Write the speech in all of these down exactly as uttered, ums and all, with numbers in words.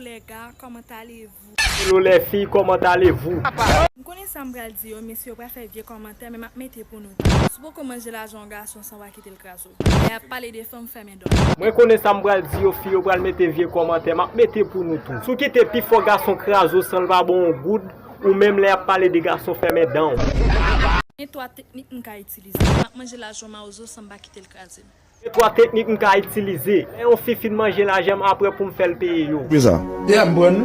Les gars, comment allez-vous? Hello les filles, comment allez-vous? M konnen sa m pral di yo, mesye yo pral fè vye kòmantè, men m ap mete pou nou tou. Si w poko manje lajan yon gason san w pa kite l kraze w. Lè y ap pale de fanm, fèmen dan w. Mwen konnen sa m pral di yo, fi yo pral mete vye kòmantè, m ap mete pou nou tou. Si w kite pifò gason kraze w san l pa ba w yon goud, ou menm lè y ap pale de gason, fèmen dan w. Gen twa teknik m ka itilize. M ap manje lajan mawozo san m pa kite l kraze m. Gen twa teknik m ka itilize. Lè yon fi fin manje lajan m, apre pou m fè l peye yo. Koupe sa. Yeah, m pran.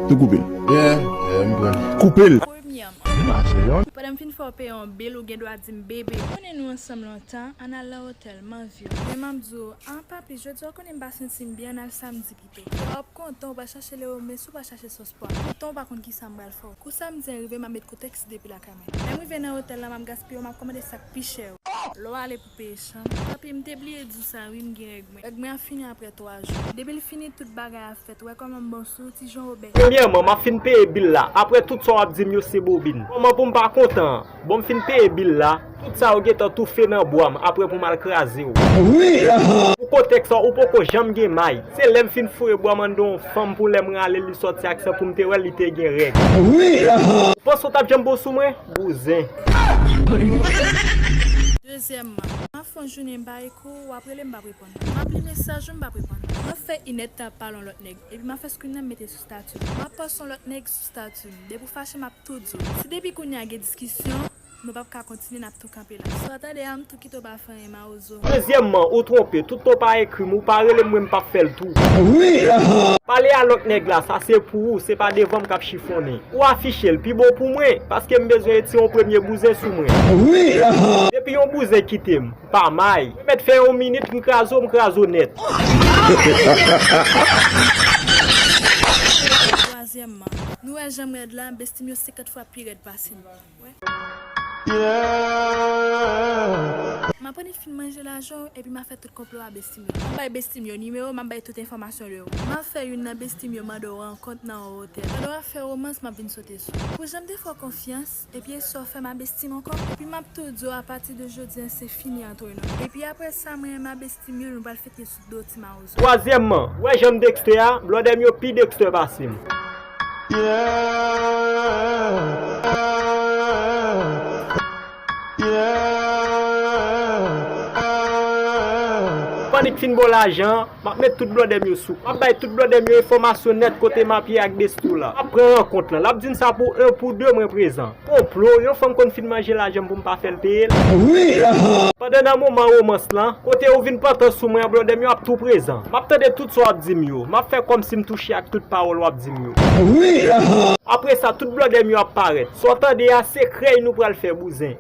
Tou koupe l. Yeah, yeah, m pran. Koupe l. Premyèman, pandan m fin fè w peye yon bil, ou gen dwa di m, "Bebe, m konnen nou ansanm lontan, ann al nan otèl, m anvi w." Men m ap di w, "Ah, papi, jodi a w konnen m pa santi m byen, ann al samdi pito." Lè w ap kontan, ou pral chache lewo, men si w pa chache sòs pwa, kontan w pa konn kisa m pral fè w. Kou samdi an rive, m ap met kontèks depi lakay mwen. Lè m rive nan otèl la, m ap gaspiye w, m ap kòmande sa k pi chè yo. Lè w ale pou peye chanm, tanpri, m te bliye di w sa wi, m gen règ mwen. Règ mwen ap fini apre twa jou. Depi l fini, tout bagay ap fèt. Wè kòman m bon sou ti jan obè. Premyèman, m ap fin peye bil la. Apre tout sa w ap di m yo se bobin. Kòman pou m pa kontan an? Bon, m fin peye bil la. Tout sa yo gentan toufe nan bwa m. Apre pou m al kraze w. Wi, aha. Pou kontèks la, ou poko janm gen may. Se lè m fin foure bwa m anndan yon fanm pou lè m rale l, li sòti ak san pou m te wè l, li te gen règ. Wi, aha. Ou panse w t ap janm bon sou mwen? Bouzen. Dezyèmman, m ap fè yon jounen m pa kou, w ap rele m p ap reponn. M ap li mesaj ou m p ap reponn. M ap fè inèdtan ap pale yon lòt nèg, epi m ap fè screen nan m mete sou stati m. M ap pòs yon lòt nèg sou stati m. Depi w fache m ap tou di w. Si depi kounye a gen diskisyon, nou p ap ka kontinye, n ap tou kanpe la. Sa w tande a, m tou kite w pa fè anyen, mawozo. Dezyèmman, ou twonpe, tout tan w pa ekri m, ou pa rele m, mwen m p ap fè l tou. Wi, aha. Pale a lòt nèg la, sa se pou ou, se pa devan m k ap chifonnen. Ou afiche l pi bon pou mwen, paske m bezwen retire yon premye bouzen sou mwen. Wi, aha. Depi yon bouzen kite m, pa may. Mwen mèt fè yon minit, m kraze w, m kraze w nèt. Twazyèmman, nou wè jan m rèd la, bestim yo senkant fwa pi rèd pase m. Wè. M ap annik fin manje lajan w, epi m ap fè tout konplo a bestim yo. M ap bay bestim yo nimewo, m ap bay tout enfòmasyon de ou. M ap fè youn nan bestim yo mande w rankont nan yon otèl. Pandan w ap fè romans, m ap vin sote sou ou. Pou jan m te fè w konfyans, epi e sa w fè m a bestim ankò. Epi m ap tou di w, apati de jodi a, se fini ant nou. Epi apre sa, mwen e m a bestim yo, nou pral fete sou do ti mawozo. Twazyèmman, ou wè jan m dekstè a, blòdè m yo pi dekstè pase m. Yeah. Yeah. Pandan m fin ba w lajan an, m ap met tout blòdè m yo sou. M ap bay tout blòdè m yo enfòmasyon nèt kote m ap ye ak bestou la. M ap pran rankont lan. L ap di m sa pou en, pou de, mwen prezan. Konplo, yon fanm konn fin manje lajan m pou m pa fè l peye l. Wi, aha. Pandan nan moman romans lan, kote ou vin pantan sou mwen an, blòdè m yo ap tou prezan. M ap tande tout sa w ap di m yo. M ap fè kòmsi m touche ak tout pawòl w ap di m yo. Wi, aha. Apre sa, tout blòdè m yo ap parèt. Sa w tande a, se krèy nou pral fè bouzen.